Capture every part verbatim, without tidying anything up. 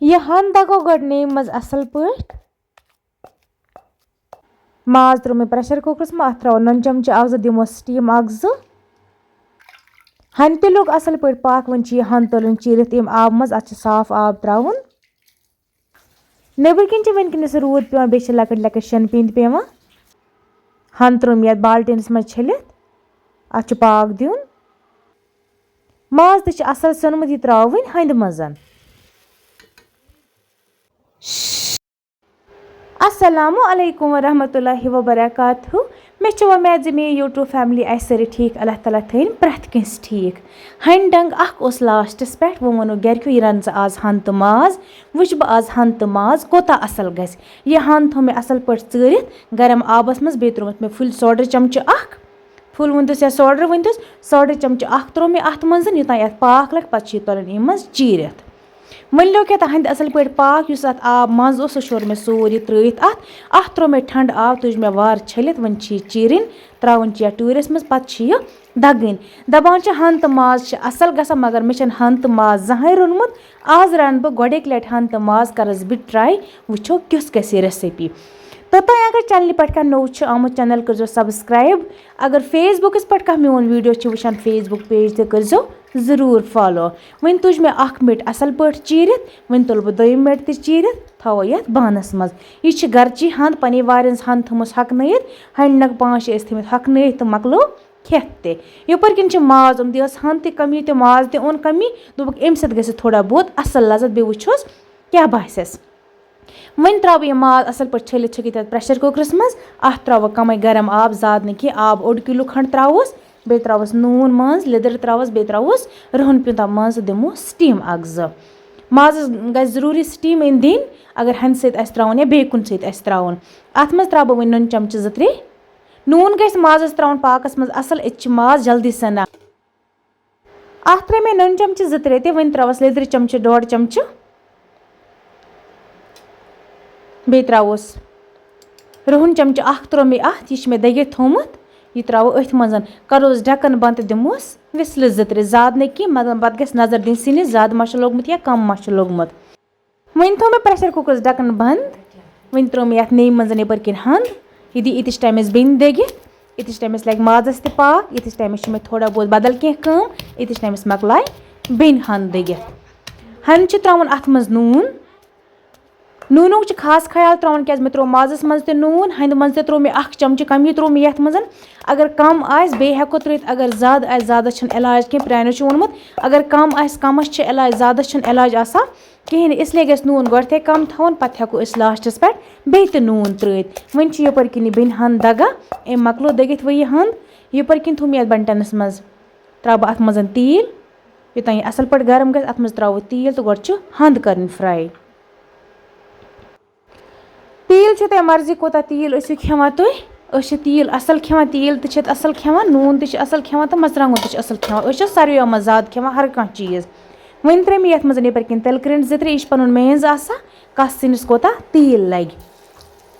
یہِ ہَن دَگو گۄڈٕ نیمہِ منٛز اَصٕل پٲٹھۍ۔ ماز ترٛوو مےٚ پریشر کُکرَس منٛز، اَتھ ترٛاوو نُن چمچہٕ اَکھ زٕ، دِمو سِٹیٖم اَکھ زٕ۔ ہَنہِ تہِ لوٚگ اَصٕل پٲٹھۍ پاکھ، وۄنۍ چھُ یہِ ہَن تُلُن چیٖرِتھ اَمہِ آبہٕ منٛز، اَتھ چھُ صاف آب ترٛاوُن۔ نیٚبٕرۍ کِنۍ چھِ وٕنکیٚنَس روٗد پٮ۪وان، بیٚیہِ چھِ لۄکٕٹۍ لۄکٕٹۍ شَنہٕ پیٚنٛدۍ پٮ۪وان۔ ہَن ترٛٲومٕتۍ یَتھ بالٹیٖنَس منٛز چھٔلِتھ، اَتھ چھُ پاکھ دیُن۔ ماز تہِ چھُ اَصٕل سیوٚنمُت، یہِ ترٛاوٕنۍ ہَنٛدِ منٛز۔ السلام علیکم ورحمۃ اللہ وبرکاتہ۔ مےٚ چھِ وۄمید زِ میٛٲنۍ YouTube family آسہِ سٲرٕے ٹھیٖک۔ اللہ تعالیٰ تھٲیِن پرٛٮ۪تھ کٲنٛسہِ ٹھیٖک۔ ہَنہِ ڈنٛگ اَکھ اوس لاسٹَس پٮ۪ٹھ، وۄنۍ ووٚنُکھ گَرِکیو، یہِ رَن ژٕ آز ہَن تہٕ ماز، وٕچھ بہٕ آز ہَن تہٕ ماز کوٗتاہ اَصٕل گژھِ۔ یہِ ہَن تھوٚو مےٚ اَصٕل پٲٹھۍ ژٲرِتھ گرم آبَس منٛز، بیٚیہِ ترٛوومُت مےٚ پھُلۍ سوڈا چمچہٕ اَکھ۔ پھُل ؤنۍتَس یا سوڈا ؤنۍتَس، سوڈا چمچہٕ اَکھ ترٛوو مےٚ اَتھ منٛز، یوٚتام یَتھ پاکھ لَگہِ، پَتہٕ چھِ یہِ تُلٕنۍ اَمہِ منٛز چیٖرِتھ۔ وۄنۍ لوٚگ یَتھ ہَنٛدِ اَصٕل پٲٹھۍ پاکھ، یُس اَتھ آب منٛز اوس، سُہ شور مےٚ سورُے ترٛٲوِتھ اَتھ۔ اَتھ ترٛوو مےٚ ٹھنٛڈٕ آب، تُج مےٚ وارٕ چھٔلِتھ، وۄنۍ چھِ یہِ چیٖرٕنۍ، ترٛاوٕنۍ چھِ یَتھ ٹوٗرِس منٛز، پَتہٕ چھِ یہِ دَگٕنۍ۔ دَپان چھِ ہَن تہٕ ماز چھِ اَصٕل گژھان، مگر مےٚ چھَنہٕ ہَن تہٕ ماز زانٛہَے روٚنمُت۔ آز رَنہٕ بہٕ گۄڈٕنِکۍ لَٹہِ ہَن تہٕ ماز، کَرَس بہٕ try، وٕچھو کیُتھ گژھِ یہِ recipe۔ تہٕ تۄہہِ اگر channelہِ پٮ۪ٹھ کانٛہہ نوٚو چھُ آمُت، channel کٔرۍزیو subscribe۔ اگر Facebookس پٮ۪ٹھ کانٛہہ میون video چھُ وٕچھان، Facebook page تہِ کٔرۍزیو ضروٗر follow۔ وۄنۍ تُج مےٚ اَکھ مِٹ اَصٕل پٲٹھۍ چیٖرِتھ، وۄنۍ تُلہٕ بہٕ دوٚیِم مِٹ تہِ چیٖرِتھ، تھاوو یَتھ بانَس منٛز۔ یہِ چھِ گَرچی ہَنٛد، پَنٕنۍ وارِ ہٕنٛز ہَنٛد تھٲومٕژ ہۄکھنٲیِتھ، ہَنٛڈِ نَگ پانٛژھ شےٚ ٲسۍ تھٲومٕتۍ ہۄکھنٲیِتھ تہٕ مۄکلو کھٮ۪تھ تہِ۔ یَپٲرۍ کِنۍ چھِ ماز اوٚن، یہِ ٲس ہَنٛد تہِ کمی تہٕ ماز تہِ اوٚن کمی، دوٚپُکھ اَمہِ سۭتۍ گژھِ تھوڑا بہت اَصٕل لَذت، بیٚیہِ وٕچھوس کیٛاہ باسٮ۪س۔ وۄنۍ ترٛاوٕ بہٕ یہِ ماز اَصٕل پٲٹھۍ چھٔلِتھ چھٔکِتھ یَتھ pressure cookerس منٛز۔ اَتھ ترٛاوٕ کَمٕے گرم آب، زیادٕ نہٕ کینٛہہ، آب اوٚڑ کِلوٗ کھنٛڈ ترٛاووس، بیٚیہِ ترٛاووس نوٗن منٛز، لیٚدٕر ترٛاووس، بیٚیہِ ترٛاووس رُہُن پیوٗنٛتاہ منٛز تہٕ دِمو steam اَکھ زٕ۔ مازَس گژھِ ضروٗری steam یِنۍ دِنۍ، اگر ہَنہِ سۭتۍ آسہِ ترٛاوُن یا بیٚیہِ کُنہِ سۭتۍ آسہِ ترٛاوُن۔ اَتھ منٛز ترٛاوٕ بہٕ وۄنۍ نُن چمچہٕ زٕ ترٛےٚ۔ نوٗن گژھِ مازَس ترٛاوُن پاکَس منٛز اَصٕل، أتۍ چھِ ماز جلدی سَنان۔ اَتھ ترٛٲے مےٚ نُن چمچہٕ زٕ ترٛےٚ تہِ، وۄنۍ ترٛاوَس لیٚدرِ چمچہٕ ڈۄڈ چمچہٕ، بیٚیہِ ترٛاووس رُہُن چمچہٕ اَکھ ترٛوو مےٚ اَتھ، یہِ چھُ مےٚ دٔگِتھ تھوٚومُت، یہِ ترٛاوو أتھۍ منٛز، کَروس ڈھکَن بنٛد تہٕ دِموس وِسلہٕ زٕ ترٛےٚ، زیادٕ نہٕ کینٛہہ، مطلب پَتہٕ گژھِ نظر دِنۍ سِنِس زیادٕ ما چھُ لوٚگمُت یا کَم ما چھُ لوٚگمُت۔ وۄنۍ تھوٚو مےٚ pressure cookerس ڈھکن بنٛد۔ وۄنۍ ترٛٲو مےٚ یَتھ نیٚیہِ منٛز یَپٲرۍ کِنۍ ہَنٛد۔ یہِ دی ییٖتِس ٹایمَس بیٚنہِ دٔگِتھ، ییٖتِس ٹایمَس لَگہِ مازَس تہِ پاکھ، ییٖتِس ٹایمَس چھِ مےٚ تھوڑا بہت بدل کینٛہہ کٲم، ییٖتِس ٹایمَس مۄکلایہِ بیٚنہِ ہَنٛد دٔگِتھ۔ ہَنٛد چھِ ترٛاوُن اَتھ منٛز نوٗن۔ نوٗنُک چھُ خاص خیال ترٛاوُن، کیٛازِ مےٚ ترٛوو مازَس منٛز تہِ نوٗن، ہَنٛدِ منٛز تہِ ترٛوو مےٚ اَکھ چمچہٕ کَم، یہِ ترٛوو مےٚ یَتھ منٛز۔ اگر کَم آسہِ، بیٚیہِ ہٮ۪کو ترٛٲوِتھ، اگر زیادٕ آسہِ، زیادَس چھُنہٕ علاج کینٛہہ، پرٛانیو چھُ ووٚنمُت، اگر کَم آسہِ، کَمَس چھِ علاج، زیادَس چھُنہٕ علاج آسان کِہیٖنۍ، اس لیے گژھِ نوٗن گۄڈٕنٮ۪تھٕے کَم تھاوُن، پَتہٕ ہٮ۪کو أسۍ lastس پٮ۪ٹھ بیٚیہِ تہِ نوٗن ترٛٲوِتھ۔ وۄنۍ چھِ یَپٲرۍ کِنۍ یہِ بیٚنہِ ہَنٛد دَگان، أمۍ مۄکلو دٔگِتھ وۄنۍ یہِ ہَنٛد، یَپٲرۍ کِنۍ تھوٚو مےٚ یَتھ بَنٹَنَس منٛز، ترٛاوٕ بہٕ اَتھ منٛز تیٖل، یوٚتام یہِ اَصٕل پٲٹھۍ گرم گژھِ، اَتھ منٛز ترٛاوو تیٖل تہٕ گۄڈٕ چھِ ہَنٛد کَرٕنۍ fry۔ تیٖل چھُ تۄہہِ مرضی کوٗتاہ تیٖل ٲسِو کھٮ۪وان تُہۍ۔ أسۍ چھِ تیٖل اَصٕل کھٮ۪وان، تیٖل تہِ چھِ أسۍ اَصٕل کھٮ۪وان، نوٗن تہِ چھِ اَصٕل کھٮ۪وان تہٕ مَرژٕوانٛگُن تہِ چھِ اَصٕل کھٮ۪وان۔ أسۍ چھِ ساروِیو منٛز زیادٕ کھٮ۪وان ہر کانٛہہ چیٖز۔ وۄنۍ ترٛٲے مےٚ یَتھ منٛز یَپٲرۍ کِنۍ تِلہٕ کریٚنٛڈۍ زٕ ترٛےٚ، یہِ چھِ پَنُن means آسان، کَس سِنِس کوٗتاہ تیٖل لَگہِ۔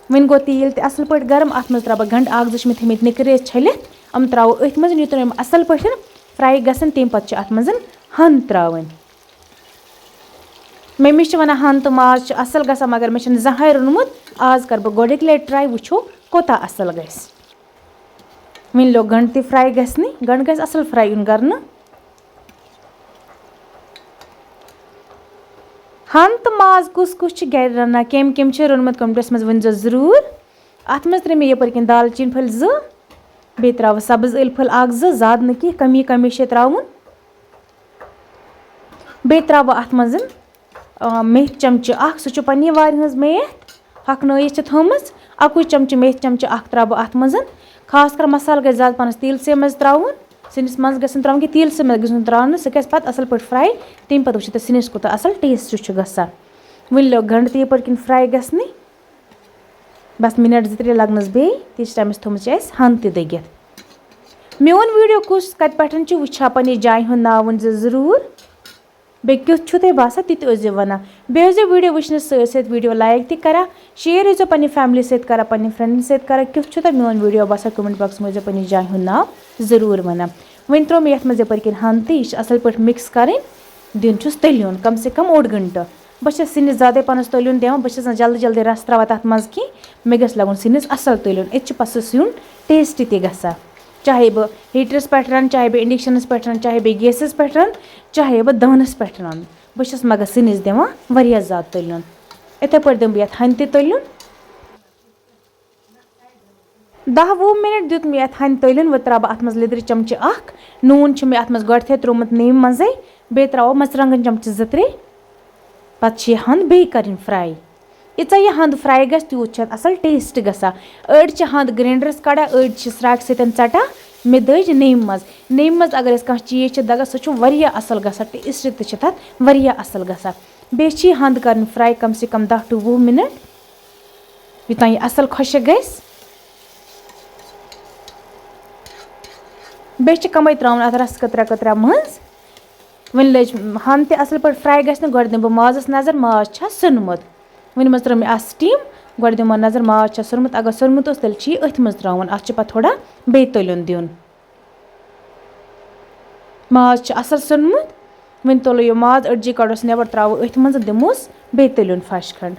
وۄنۍ گوٚو تیٖل تہِ اَصٕل پٲٹھۍ گرم، اَتھ منٛز ترٛاوٕ بہٕ گَنٛڈٕ اَکھ زٕ چھِ مےٚ تھٲیمٕتۍ نِکرٕ چھٔلِتھ، یِم ترٛاوو أتھۍ منٛز، یوٚتام یِم اَصٕل پٲٹھۍ fry گژھن، تَمہِ پَتہٕ چھِ اَتھ منٛز ہَنٛد ترٛاوٕنۍ۔ مٔمی چھِ وَنان، ہَنٛد تہٕ ماز چھُ اَصٕل گژھان، مگر مےٚ چھُنہٕ زانٛہہ روٚنمُت۔ آز کَرٕ بہٕ گۄڈٕنِکۍ لَٹہِ try، وٕچھو کوٗتاہ اَصٕل گژھِ۔ وۄنۍ لوٚگ گَنٛڈٕ تہِ fry گژھنہِ، گَنٛڈٕ گژھِ اَصٕل fry یُن کَرنہٕ۔ ہَنٛد تہٕ ماز کُس کُس چھُ گَرِ رَنان، کٔمۍ کٔمۍ چھُ روٚنمُت، comment boxس منٛز ؤنۍزیو ضروٗر۔ اَتھ منٛز ترٛٲے مےٚ یَپٲرۍ کِنۍ دالچیٖن پھٔلۍ زٕ، بیٚیہِ ترٛاوٕ سَبٕز ٲلۍ پھٔلۍ اَکھ زٕ، زیادٕ نہٕ کینٛہہ، کمی کمی چھِ ترٛاوُن۔ بیٚیہِ ترٛاوٕ بہٕ اَتھ منٛز، آ، میتھِ چمچہٕ اَکھ، سُہ چھُ پنٛنی وارِ ہٕنٛز میتھ ہۄکھنٲیِتھ چھِ تھٲومٕژ۔ اَکُے چمچہٕ میتھِ چمچہٕ اَکھ ترٛاوٕ بہٕ اَتھ منٛز۔ خاص کر مصالہٕ گژھِ زیادٕ پَہنَس تیٖلسٕے منٛز ترٛاوُن۔ سِنِس منٛز گژھِ نہٕ ترٛاوُن کینٛہہ، تیٖلسٕے منٛز گژھِ نہٕ ترٛاونہٕ، سُہ گژھِ پَتہٕ اَصٕل پٲٹھۍ fry۔ تَمہِ پَتہٕ وٕچھِو تُہۍ سِنِس کوٗتاہ اَصٕل taste چھُ گژھان۔ وٕنہِ لوٚگ گَنٛڈٕ تہِ یَپٲرۍ کِنۍ fry گژھنہِ۔ بس minute زٕ ترٛےٚ لَگنَس بیٚیہِ، تیٖتِس ٹایمَس تھوٚمُت چھِ اَسہِ ہَنٛد تہِ دٔگِتھ۔ میون video کُس کَتہِ پٮ۪ٹھ چھُ وٕچھان، پنٛنہِ جایہِ ہُنٛد ناو ؤنۍزیو ضروٗر۔ بیٚیہِ کیُتھ چھُو تۄہہِ باسان، تہِ تہِ ٲسۍزیو وَنان۔ بیٚیہِ ٲسۍزیو video وٕچھنَس سۭتۍ سۭتۍ video like تہِ کَران، share ٲسۍزیو پنٛنہِ family سۭتۍ کَران، پنٛنٮ۪ن friendن سۭتۍ کَران۔ کیُتھ چھُو تۄہہِ میون video باسان، comment boxس منٛز ٲسۍزیو پنٛنہِ جایہِ ہُنٛد ناو ضروٗر وَنان۔ وۄنۍ ترٛوو مےٚ یَتھ منٛز یَپٲرۍ کِنۍ ہَنٛد تہِ، یہِ چھُ اَصٕل پٲٹھۍ mix کَرٕنۍ، دیُن چھُس تٔلیُن کم سے کم اوٚڑ گھنٹہٕ۔ بہٕ چھَس سِنِس زیادَے پَہنَس تٔلیُن دِوان، بہٕ چھَس نہٕ جلدی جلدی رَس ترٛاوان تَتھ منٛز کینٛہہ، مےٚ گژھِ لَگُن سِنِس اَصٕل تٔلیُن، أتۍ چھِ پَتہٕ سُہ سیُن ٹیسٹی تہِ گژھان۔ چاہے بہٕ ہیٖٹرَس پٮ۪ٹھ رَنہٕ، چاہے بہٕ اِنڈَکشَنَس پٮ۪ٹھ رَنہٕ، چاہے بہٕ گیسَس پٮ۪ٹھ رَنہٕ، چاہے بہٕ دانَس پٮ۪ٹھ رَنہٕ، بہٕ چھَس مگر سِنِس دِوان واریاہ زیادٕ تٔلیُن۔ یِتھَے پٲٹھۍ دِمہٕ بہٕ یَتھ ہَنہِ تہِ تٔلیُن۔ دَہ وُہ مِنَٹ دیُت مےٚ یَتھ ہَنہِ تٔلیُن، وۄنۍ ترٛاوٕ بہٕ اَتھ منٛز لیٚدرِ چمچہٕ اَکھ۔ نوٗن چھُ مےٚ اَتھ منٛز گۄڈٕتھٕے ترٛوومُت نیٚمہِ منٛزٕے، بیٚیہِ ترٛاوو مَرژٕوانٛگَن چمچہٕ زٕ ترٛےٚ۔ پَتہٕ چھِ یہِ ہَنٛد بیٚیہِ کَرٕنۍ fry۔ ییٖژاہ یہِ ہَنٛد fry گژھِ، تیوٗت چھِ اَتھ اَصٕل taste گژھان۔ أڑۍ چھِ ہَنٛد grinderس کَڑان، أڑۍ چھِ سرٛاگہٕ سۭتۍ ژَٹان۔ مےٚ دٔج نیٚمہِ منٛز۔ نیٚمہِ منٛز اگر أسۍ کانٛہہ چیٖز چھِ دَگان، سُہ چھُ واریاہ اَصٕل گژھان، taste تہِ چھِ تَتھ واریاہ اَصٕل گژھان۔ بیٚیہِ چھِ یہِ ہَنٛد کَرٕنۍ fry کم سے کم دَہ to وُہ مِنَٹ۔ یوٚتام یہِ اَصٕل خۄشٕک گژھِ۔ بیٚیہِ چھِ کَمٕے ترٛاوُن اَتھ رَس قطرہ قطرہ منٛز۔ وۄنۍ لٔج ہَن تہِ اَصٕل پٲٹھۍ fry گژھِ نہٕ، گۄڈٕ دِمہٕ بہٕ مازَس نظر، ماز چھا سیوٚنمُت۔ وٕنہِ منٛز ترٛٲو مےٚ اَتھ steam، گۄڈٕ دِمو نظر ماز چھا سیوٚنمُت، اگر سیوٚنمُت اوس تیٚلہِ چھِ یہِ أتھۍ منٛز ترٛاوُن، اَتھ چھِ پَتہٕ تھوڑا بیٚیہِ تٔلیُن دیُن۔ ماز چھُ اَصٕل سیوٚنمُت۔ وۄنۍ تُلو یہِ ماز، أڈجہِ کَڑوس نٮ۪بر، ترٛاوو أتھۍ منٛز، دِموس بیٚیہِ تٔلیُن پھَش کھنٛڈ۔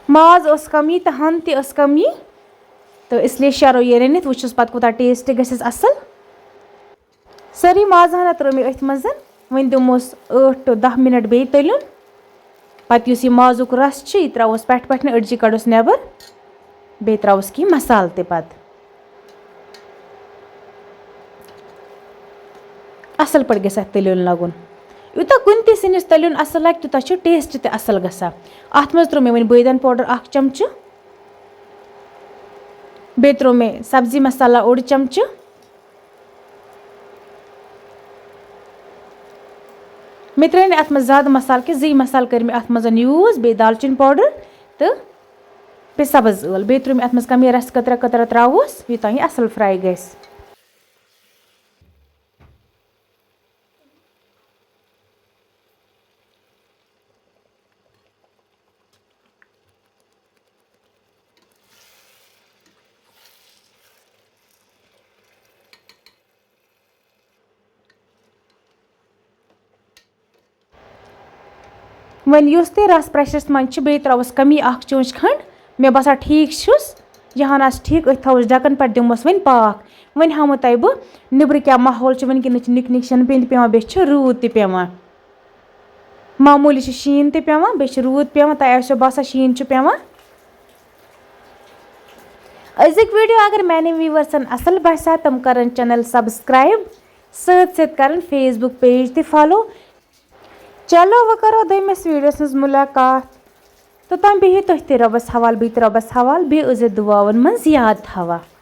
ماز اوس کَمی تہٕ ہَن تہِ ٲس کَمی، تہٕ اس لیے شیرو یہِ رٔنِتھ، وٕچھُس پَتہٕ کوٗتاہ taste گژھٮ۪س اَصٕل۔ سٲری ماز ہنا ترٲو مےٚ أتھۍ منٛز۔ وۄنۍ دِموس ٲٹھ to دَہ مِنَٹ بیٚیہِ تٔلیُن۔ پَتہٕ یُس یہِ مازُک رَس چھُ، یہِ ترٛاووس پٮ۪ٹھٕ پٮ۪ٹھٕ، أڈجہِ کَڑوس نٮ۪بر۔ بیٚیہِ ترٛاووس کینٛہہ مصالہٕ تہِ پَتہٕ۔ اَصٕل پٲٹھۍ گژھِ اَتھ تٔلیُن لَگُن۔ یوٗتاہ کُنہِ تہِ سِنِس تٔلیُن اَصٕل لَگہِ، تیوٗتاہ چھُ taste تہِ اَصٕل گژھان۔ اَتھ منٛز ترٛوو مےٚ وۄنۍ بٲدیان powder اَکھ چمچہٕ۔ بیٚیہِ ترٛوو مےٚ سبزی مصالہ اوٚڑ چمچہٕ۔ مےٚ ترٛٲے نہٕ اَتھ منٛز زیادٕ مصالہٕ کینٛہہ، زٕے مصالہٕ کٔرۍ مےٚ اَتھ منٛز use، بیٚیہِ دالچیٖن powder تہٕ بیٚیہِ سبٕز ٲل۔ بیٚیہِ ترٛٲے مےٚ اَتھ منٛز کَمٕے رَس قطرہ قطرہ ترٛاووس، یوٚتام یہِ اَصٕل fry گژھِ۔ وۄنۍ یُس تہِ رَس pressure منٛز چھُ، بیٚیہِ ترٛاوُس کمی اَکھ چونٛچہِ کھنٛڈ۔ مےٚ باسان ٹھیٖک چھُس، یہِ ہَن آسہِ ٹھیٖک۔ أتھۍ تھاوُس ڈَکَن پٮ۪ٹھ، دِموس وۄنۍ پاکھ۔ وۄنۍ ہاوو تۄہہِ بہٕ نیٚبرٕ کیٛاہ ماحول چھُ، وٕنکیٚنَس چھِ نِک نِک شَنہٕ پیٚنٛدِ پٮ۪وان، بیٚیہِ چھُ روٗد تہِ پٮ۪وان۔ معموٗلی چھُ شیٖن تہِ پٮ۪وان، بیٚیہِ چھُ روٗد پٮ۪وان، تۄہہِ آسیو باسان شیٖن چھُ پٮ۪وان۔ أزیُک video اگر میانٮ۪ن viewersن اصل باسیو، تِم کرن channel subscribe، سۭتۍ سۭتۍ کرن Facebook page تہِ follow۔ چلو، وۄنۍ کرو دوٚیمِس videoس منٛز مُلاقات۔ توٚتام بِہِو تُہۍ تہِ رۄبس حوال، بہٕ تہِ رۄبس حوال، بیٚیہِ ٲسۍزیو دُعاون منٛز یاد تھاوان۔